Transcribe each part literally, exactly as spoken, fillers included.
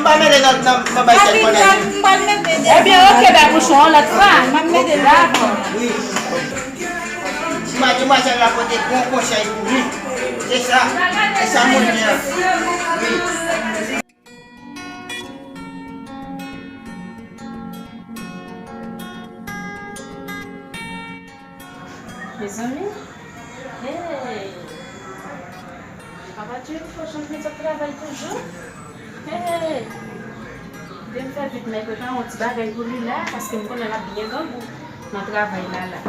Pa mele nan, nan, nan bay sèl konnen. Ebyen, oke, bay bouchon an lòt fwa. M ap mete dakò. Wi. Madmwazèl la pote bon konsèy pou li. Se sa. Se sa moun di an. Wi. Mezanmi, hey! Papa Dieu, fò janm vin sot travay toujou. Hey! Kite m fè vit, mèt prepare yon ti bagay pou li la, paske m konnen l ap byen grangou nan travay la la.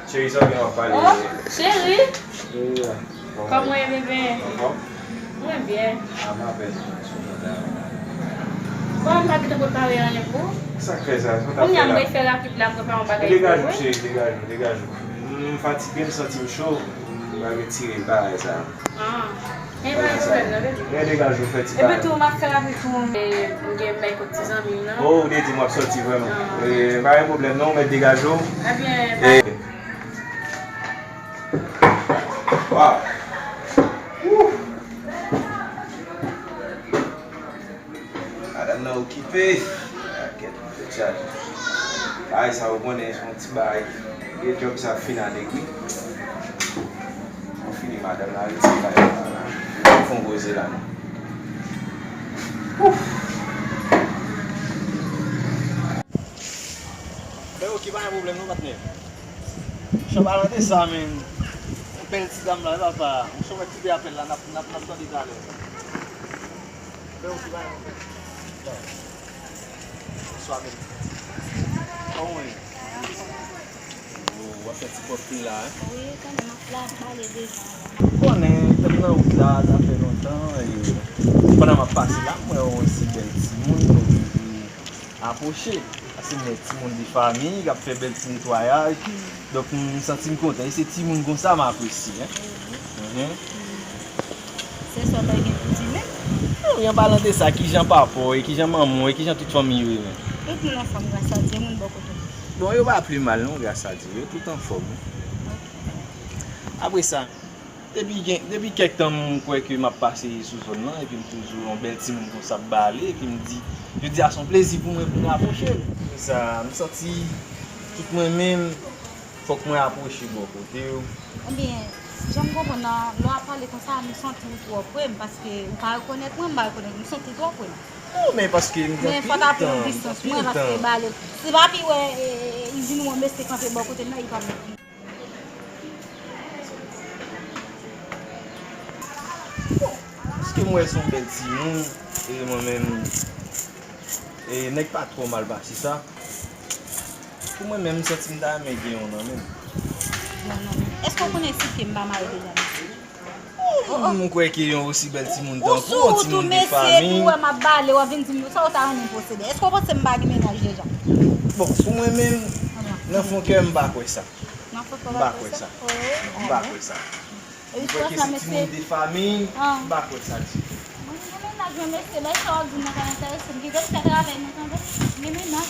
Cheri, sa w gen w ap pale? Oh, cheri! Cheri, kòman w ye, bebe? Anfòm? Mwen byen. A, m apèn sou kontak. Bon, m pa gentan prepare anyen pou ou. Sa k fè sa? Sa w t ap fè la? Kounye a m rete fè rapid la, m prepare yon bagay pou ou. Degaj ou, cheri, degaj ou, degaj ou. M fatige, m santi m cho, m pa retire bagay sa. Ah. Men pa gen pwoblèm non, bebe. Gen degaj ou fè ti bagay. Epi tou, m ap fè rapid tou, m gen bay kot ti zanmi m nan. Oh, ou te di m w ap sòti vrèman. Ah. E, pa gen pwoblèm non, ou mèt degaje w. Ebyen, e, Waw. Wouh. Madanm nan okipe. Kèt, tèt chaje. Ay, sa ou konnen, se yon ti bagay. Gen djòb sa fin ale, wi. Ou fini, madanm la, retire bagay la. Fon koze la, non. Ouf. Ben, ok, pa gen pwoblèm, non, patnè. Chan pa nan de sa, men. Yon bèl ti dam la, wi, papa. Yon chan mèt kite apèl la, n ap, n ap, n ap tande talè. Ben, ok, pa gen pwoblèm. Bonswa, bèl. Kòman w ye? Oh, w ap fè ti pòp la, hein? Wi, konnen m ap la, m pale devan. Ou konnen, tèm nan wout la, sa fè lontan, e pandan m ap pase la, m wè yon si bèl timoun, donk, m vin apwoche. Paske m wè timoun de fanmi k ap fè bèl ti netwayaj. Donk, m santi m kontan. E se timoun konsa m apresye, hein? Mhm. Se sa w ta gen pou di menm? Wi, an palan de sa, kijan papa w ye, kijan manman w ye, kijan tout fanmi yo ye menm? Tout moun anfòm, gras a Dye, moun bò kote w. Bon, yo pa pi mal non, gras a Dye, yo tout anfòm, wi. Ok. Apre sa, depi gen, depi kèk tan m kwè ke m ap pase sou zòn nan, epi m toujou yon bèl timoun konsa ap bale, epi m di, jodi a se yon plezi pou mwen pou m apwoche l. Sa, m santi tout mwen menm, fòk mwen apwoche bò kote w. Ebyen, jan m konprann nan, lè w ap pale konsa, m santi w twò pre m, paske ou pa rekonèt mwen, m pa rekonèt ou, m santi w twò pre m. Non, men paske m gen anpil tan, m gen anpil tan. Men fò w ta pran distans mwen, paske bale, si papi wè, e, e, e, izin ou an mesye kanpe bò kote m nan, li p ap Bon, paske m wè se yon bèl timoun, e mwen menm, e nèg pa twò mal pase sa. Pou mwen menm, m santi m ta renmen gen yon nan men m. Yon nan men. Èske w konnen si ke m pa marye deja, mesye? Oh, oh. M kwè ke yon osi bèl timoun tankou w, yon timoun de fanmi. Ou sou wout ou, mesye, epi w wè m ap bale, w ap vin di m sa w ta renmen posede. Èske w panse m pa gen mennaj deja? Bon, pou mwen menm, nan fon kè m, m pa kwè sa. M pa kwè sa. M pa kwè sa. M kwè ke se timoun de fanmi, m pa kwè sa ditou. Mwen gen mennaj mwen, mesye, bagay sa w ap di m nan pa enterese m. Kite m fè travay mwen, tande? M gen mennaj.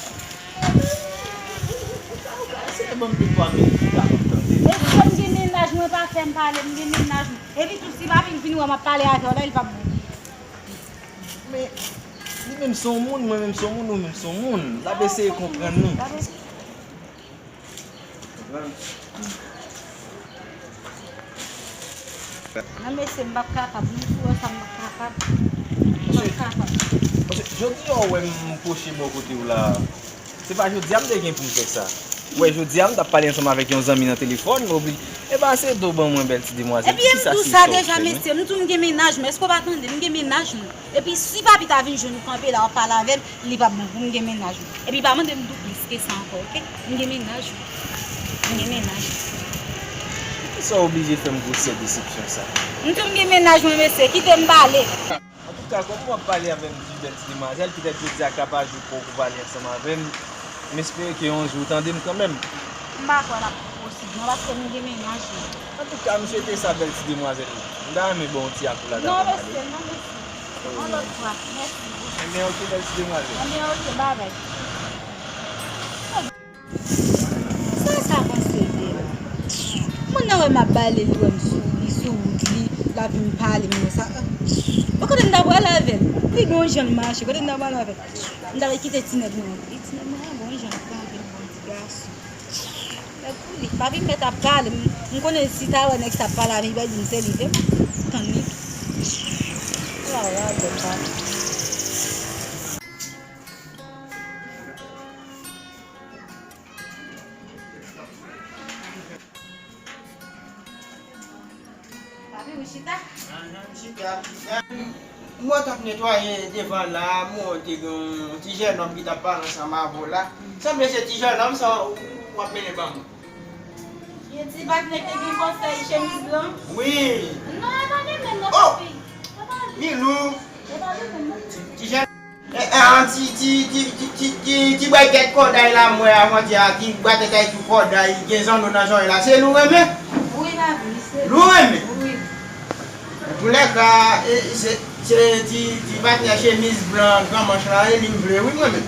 Se te ban m de twa minit pou ta konn tande. E si m gen mennaj mwen pa fè m pale, m gen mennaj mwen. Epi tou, si papi m vin wè m ap pale avè w la, li p ap bon. Men, li menm se yon moun, mwen menm se yon moun, ou menm se yon moun. L ap eseye konprann nou. Konprann? Non, mesye, m p ap kapab. Menm si w wè sa, m p ap kapab. M p ap kapab. Paske jodi a w wè m pwoche bò kote w la. Se pa jodi a m te gen pou m fè sa. Ou wè, jodi a m t ap pale ansanm avèk yon zanmi nan telefòn, m oblije. E pa se do ban mwen bèl ti demwazèl. Epi m di w sa deja, mesye, m di w m gen mennaj mwen. Èske w pa tande? M gen mennaj mwen. Epi si papi ta vin jwenn ou kanpe la, w ap pale avè l, li p ap bon pou m gen mennaj mwen. Epi pa mande m di w plis ke sa ankò, oke? M gen mennaj mwen. M gen mennaj mwen. Poukisa w oblije fè m gwosè desepsyon sa? M di w m gen mennaj mwen, mesye, kite m pale. Antouka, kòm w ap pale avè m di bèl ti demwazèl, petèt jodi a ka pa jou pou w pale ansanm avè m. M espere ke yon jou w tande m kanmenm. M pa kwè l ap posib non, paske m gen mennaj mwen. Antouka, m swete sa bèl ti demwazèl. M ta renmen ba w yon ti akoulad avan m ale. Non, mesye, non, mesye. Yon lòt fwa. Mèsi. Ebyen, oke, bèl ti demwazèl. Ebyen, oke, babay. Sa sa panse de la? Moun nan wè m ap bale, li wè m sou, li sou wout li, l Pa vin pale m konsa. Bon, kote m ta pral avè l? Li gen yon jan l mache, kote m ta pral avè l? M ta kite ti nèg mwen antre. Ti nèg mwen an gen yon jan l kanpe, bon ti gason. Nèg pou li, pa vin mèt ap pale. M, m konnen si ta wè nèg sa ap pale avè l, li va di m se li vre. Tann li. Ala radòt sa. Papi, ou chita? Ahan, m chita, m chita. M wè w t ap netwaye devan la, m wè w te gen yon ti jènòm ki t ap pale ansanm avè w la. Sanble se ti jènòm sa w ap mennen ban mwen. Yon ti patnè ki te gen konsèy chemiz blan? Wi. Non, e pa li menm non, papi. E pa li. Milou. E pa li menm non. Ti, ti jèn Eh, eh, ti, ti, ti bway tèt kòday la, m wè avantyè a, ti bway tèt ay tou kòday, gen zanno nan zòrèy la. Se li w renmen? Wi, papi, se li. Li w renmen? Wi. Antoulèka, eh, se, se ti, ti patnè chemiz blan, gran manch la, e li m vle, wi, mwen menm.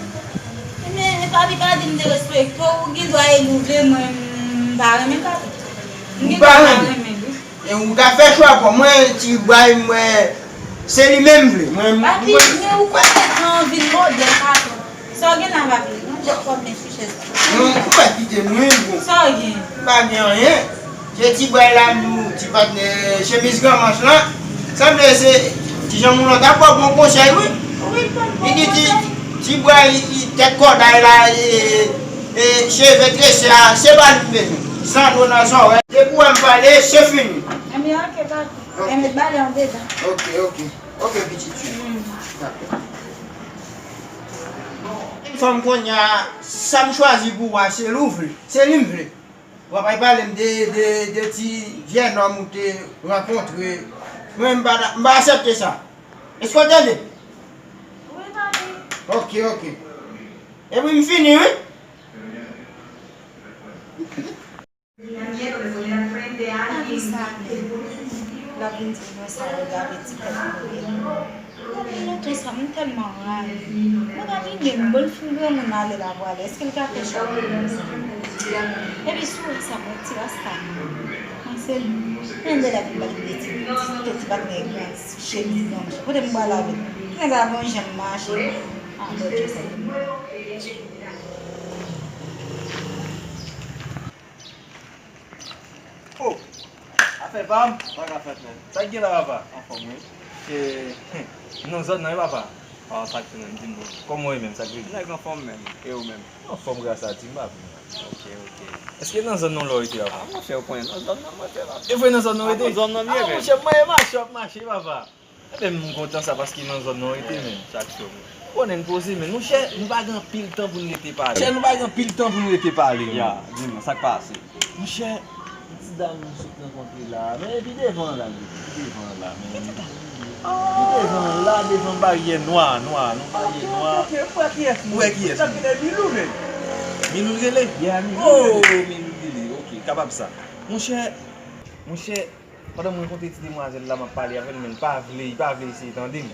Men, papi, pa di m derespekte w, ou gen dwa e ou vle, mwen, m pa renmen, papi. M gen dwa pa renmen li. E ou ka fè chwa pa w. Mwen, ti bway, mwen, se li menm m vle. Mwen, papi, mwen, men ou kwè nèg lan anvi l modèl, patwon? Sa w gen la, papi? Non, jèt kò m men sou chèz la. Non, ou pa kite m, wi, bon. Sa w gen? M pa gen anyen. Se ti bway la, m di w, ti patnè, chemiz gran manch lan. Sanble se ti jan moun lan t ap ba w bon konsèy, wi. Wi, l ban m bon konsèy. Li di ti, ti bway, tèt kòday la, e, e, cheve trese a, se pa li m bezwen. Zanno nan zòrèy. Depi w wè m pale, se fini. Enben, oke, papi. Oke. Enben, bale andedan. Oke, oke. Oke, pitit fi. Mm. Dakò. Fanm kounye a, sa m chwazi pou ou a, se li w vle. Se li m vle. W ap al pale m de, de, de ti jènòm ou te rankontre. Mwen, m pa, m pa aksepte sa. Èske w tande? Wi, papi. Oke, oke. Epi m fini, wi. Gade sa, men. L ap vin di m konsa, regade ti tèt mwen. Depi lontan sa, m tèlman rayi. Mwen pa vin gen bon fin granmoun ale la pou ale. Èske l ka fè chwa pou mwen sa? Epi sou sa, bon ti rasta. Mwen se li. Men lè l ap vin pale de ti, ti, ti patnè gran, chemiz blan, machin. Kote m pral avè l? Nèg la gon jan l mache. Ah, bon, Dye sa. Oh! Afè pa m? Sa k ap fèt, menm? Sa k gen la, papa? Anfòm, wi. E, nan zòn nan, wi, papa? Ah, sa k fèt, menm? Di m non. Kòman w ye menm? Sa k rive? Nèg anfòm, menm. E ou menm? Anfòm, gras a Dye, m pa plenn. Ok, ok. Èske nan zòn nan w la w rete, papa? Ah, monchè, ou konnen nan zòn nan mwen rete, papa. E vre nan zòn nan w rete? Ah, monchè, mwen e mache, w ap mache, papa. Ebyen, m kontan sa paske nan zòn nan w rete, men, chak jou. Ou konnen n poze, men, monchè, nou pa gen anpil tan pou n rete pale. Monchè, nou pa gen anpil tan pou n rete pale, men. Ya, di mwen, sa k pase? Monchè, yon ti dam m sot rankontre la, men pi devan la, li, pi devan la, men. Pi devan la, devan baryè nwa, nwa, non, baryè nwa. Ok, ok, ok, m wè kiyès, m wè kiyès. Ou wè kiyès, men? Milou, men. Milou l rele? Ya, Milou l rele. Oh, Milou l rele, ok, kapab sa. Monchè, monchè, Pandan m rankontre ti demwazèl la, m ap pale avè l, men l pa vle, li pa vle eseye tande m.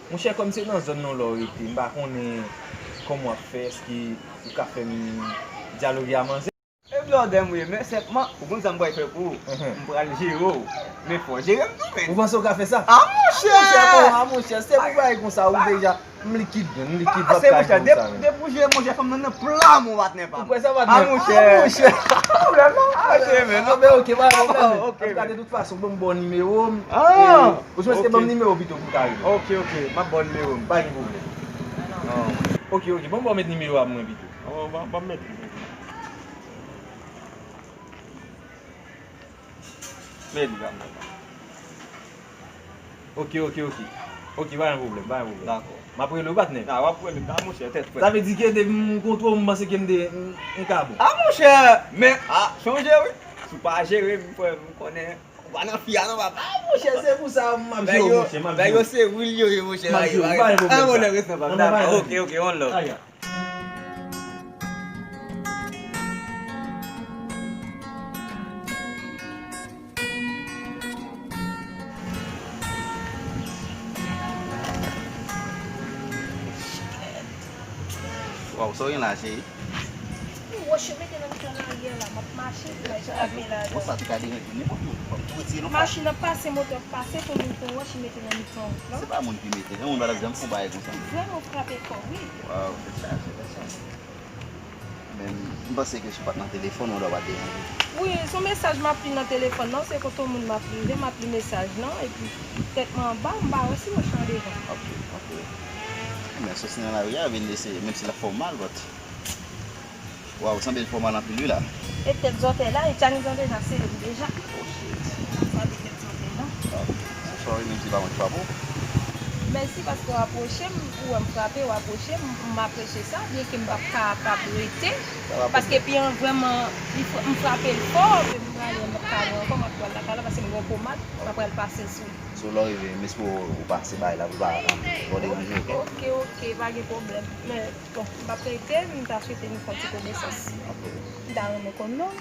Monchè, kòm se nan zòn nan w la w rete, m pa konnen kòman w ap fè, èske ou ka fè m dyaloge a manzè? E blòdè m ou ye, men senpman, ou konn sa m pral fè pou ou? Mhm. M pral jere w. Men fò w jere m tou, men. Ou panse w ka fè sa? A monchè! A monchè, oh, a monchè, se pou bagay konsa, ou deja M likid, men, m likid, m ap ka jere w sa, men. Depi w jere, monchè, fanm nan nan pla m, patnè pa m. Ou kwè sa, patnè? A, monchè. A, monchè. Pa pwoblèm, non. A, monchè, men, non. A, ben, ok, pa gen pwoblèm. Ok, ok. M gade, de tout fason, ban m ba w nimewo m. Ah, ok. Ou jwenn se ban m nimewo pito pou w ka rele. Ok, ok, m ap ba w nimewo m. Pa gen pwoblèm. Ah. Ok, ok, ban m ba w met nimewo a mwen pito. Oh, ban, ban m met li. Men li pa mwen. Ok, ok, ok. Ok, pa gen pwoblèm, pa gen pwoblèm. Dakò. M ap rele w, patnè. A, w ap rele m, a, monchè, tèt frèt. Sa vle di ke depi m kontre w, m panse ke m de, m, m ka bon. A, monchè, men, a, chonje, wi. Si w pa jere m, frè m, konnen, ou pa nan fi a, non, papa. A, monchè, se pou sa, m ap jere w, monchè, m ap jere w. Bèg yo se real yo ye, monchè. M ap jere w, pa gen pwoblèm sa. An, bon, respè, papa. Dakò, ok, ok, one love. Aya. Waw, sa w gen la, cheri? Wòch yo mete nan mitan laryè la, m ap mache pou m al frape ladan. Bon, sa te ka deranje nenpòt moun. Fò m tou retire non. Machin ap pase, motò ap pase, pou moun pran wòch, li mete nan mitan wout lan. Se pa moun ki mete, yon moun pa t ap janm fè yon bagay konsa. Vrèman frape kò, wi. Waw, se sa, se sa. Men, m panse ke si w pa t nan telefòn, ou ta pa t deranje. Wi, se yon mesaj m ap li nan telefòn nan, se kote yon moun m ap li, m ap li mesaj lan, epi tèt mwen anba, m pa wè si wòch lan devan. Ok, ok. Men, sòsi nan lari a, vin eseye, menm si l ap fè w mal, but Waw, sanble l fè w mal anpil wi la. E tèt zòtèy la, e tchaniz lan deja sere m deja. Oh shit. Sa de tèt zòtèy la. Ah, so sorry, menm si pa mwen ki frape w. Mèsi paske w apwoche m, ou wè m frape, w apwoche m, m apresye sa, byenke m p ap kapab rete. Sa pa pwoblèm. Paske pye an vrèman, li fra-, m frape l fò, men m prale, m p ap ka ale ankò, m ap pral lakay la, paske m gen yon pomad, m ap pral pase l sou li. So, lè w rive, m espere w, w pase bay la, pou pa, um, pou pa deranje w, ok? Ok, ok, pa gen pwoblèm. Men, bon, m p ap rete, m ta swete nou fè yon ti konesans. Ok. M ta renmen konn non w.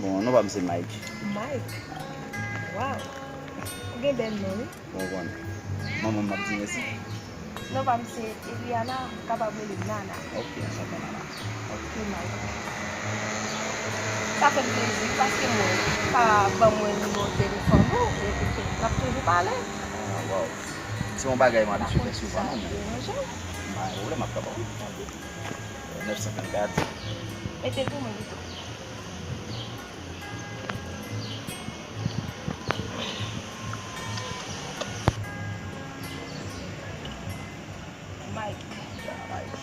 Bon, non pa m se Mike. Mike? Waw. Ou gen bèl non, wi. Bon, ou konnen. Manman m ap di mèsi. Non pa m se Eliana, ou kapab rele m Nana. Ok, anchante Nana. Ok, Mike. Sa fè m plezi, paske mwen, pa ban mwen nimewo telefòn ou, epi n ap toujou pale. Ah, waw. Se yon bagay m abitye fè souvan, non, men. Sa deranje w? M pa gen pwoblèm, m ap kapab. Nèf san trannkat. Mete pou mwen pito. Mike. Ya, Mike.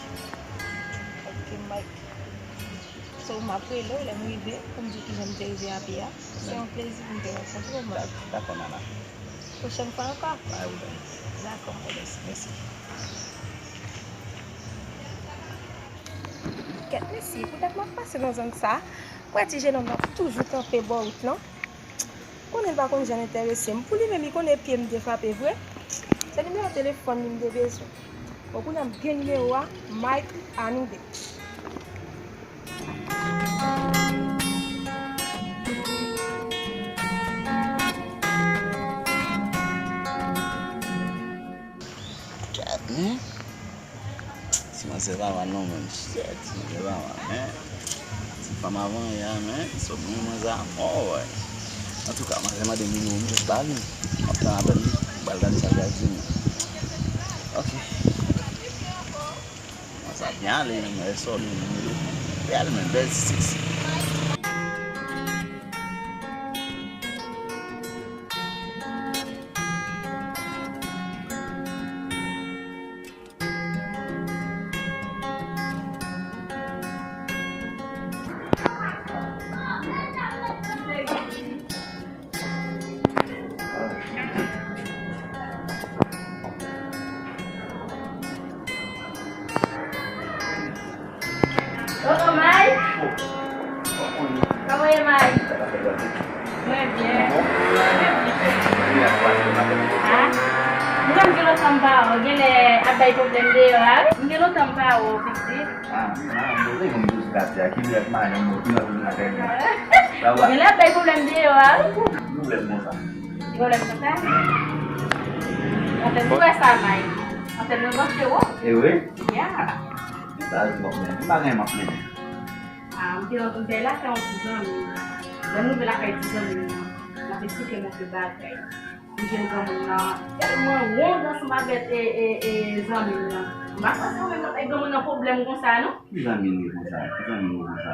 Ok, Mike. So, m ap rele w lè m rive pou m di w kijan m te rive a pye a. Se yon plezi pou m te rankontre w, Mike. Dakò, Nana. Pwochèn fwa ankò. Pa gen pwoblèm. Dakò. Mèsi, mèsi. Kèt mesye, poutèt m ap pase nan zòn sa, m wè ti jenòm nan toujou kanpe bò wout lan. Konnen l pa konn jan l enterese m. Pou li menm, li konnen pye m te frape vre. Se nimewo telefòn li m te bezwen. Bon, kounye a m gen nimewo a, Mike, a nou de. Gad, men. Ti manzè pa mal non, men. Shit, ti manzè pa mal, men. Ti fanm avan yè a, men. Sot mwen manzè a mò, wè. Antouka, manzè mande m nimewo m, m jis ba li. M ap tann apèl li. M pral gade sa l pral di m. Ok. Bon, sa byen ale, men mwen sòl, men mwen byen ale, men bèl seksi. Oh, oh, Mike! Kòman w ye, Mike? Mwen byen. Ah? Mwen menm gen lontan m pa wè w. Genlè ap bay pwoblèm deyò a, wi. M gen lontan m pa wè w, pitit. Ah, ah, mwen menm m toujou katye a, ki lè madanm mwen, ki lè toujou nan kay mwen. Sa va? Genlè ap bay pwoblèm deyò a, wi. Ki pwoblèm konsa? Ki pwoblèm konsa? Antèn nou wè sa, Mike. Antèn nou branche wo. E vre? Ya. Sa di m ap mennen. M pa gen m ap mennen. Ah, m te, m te lakay yon ti zanmi. Lè m rive lakay ti zanmi m nan, m ap eksplike m yon seri bagay. M jwenn granmoun nan tèlman wont ansanm avèk, e, e, e, zanmi m nan. M pa panse mwen menm nan bay granmoun nan pwoblèm konsa, non. Ki zanmi l ye konsa? Ki zanmi l ye konsa?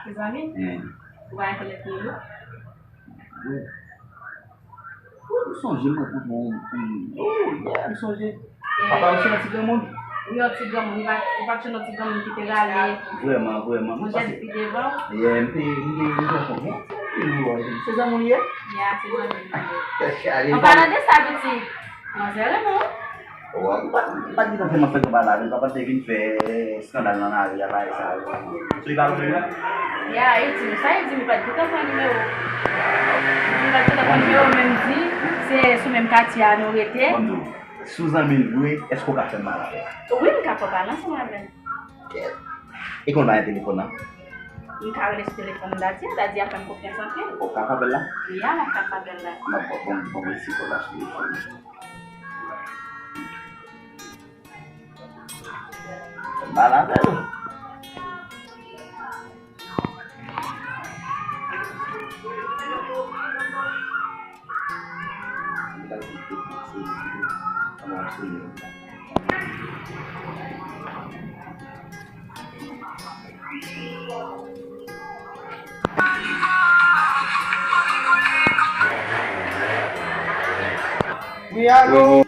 Ki zanmi? Hen. Ou pa rekonèt non l? Wi. Wi, m sonje, m wè foto w, m, oh, yeah, m sonje. Papa m se yon ti granmoun. Wi, yon ti granmoun, ou pa, ou pa t jwenn yon ti granmoun ki te rale. Vrèman, vrèman. Mwen panse. Pi devan. Yeah, m te, m te, m te konprann. Se zanmi w ye? Yeah, se zanmi m li ye. An palan de sa, pitit, manzè renmen w. Oh, m pa, m pa t gentan fè m ap fè konpa la, men papa m te vin fè eskandal nan lari a, bagay sa yo. So, li pa konprann mwen? Ya, li di m sa, li di m li pa t gentan pran nimewo. Li di m li pa t gentan pran nimewo, men m di, se sou menm katye a nou rete. Bon, m di w, si w zanmi l vre, èske w ka fè m pale avè l? Wi, m ka fè w pale ansanm avè l. Kèt. E kòman l pa gen telefòn nan? M ka rele sou telefòn Daddy a, Daddy a fè m konfyans anpil. Ou ka fè apèl la? Ya, m ap ka fè apèl la. M ap bon, bon, bon, bon, si kòl la sou telefòn. Fè m pale avè l. Wi, alo?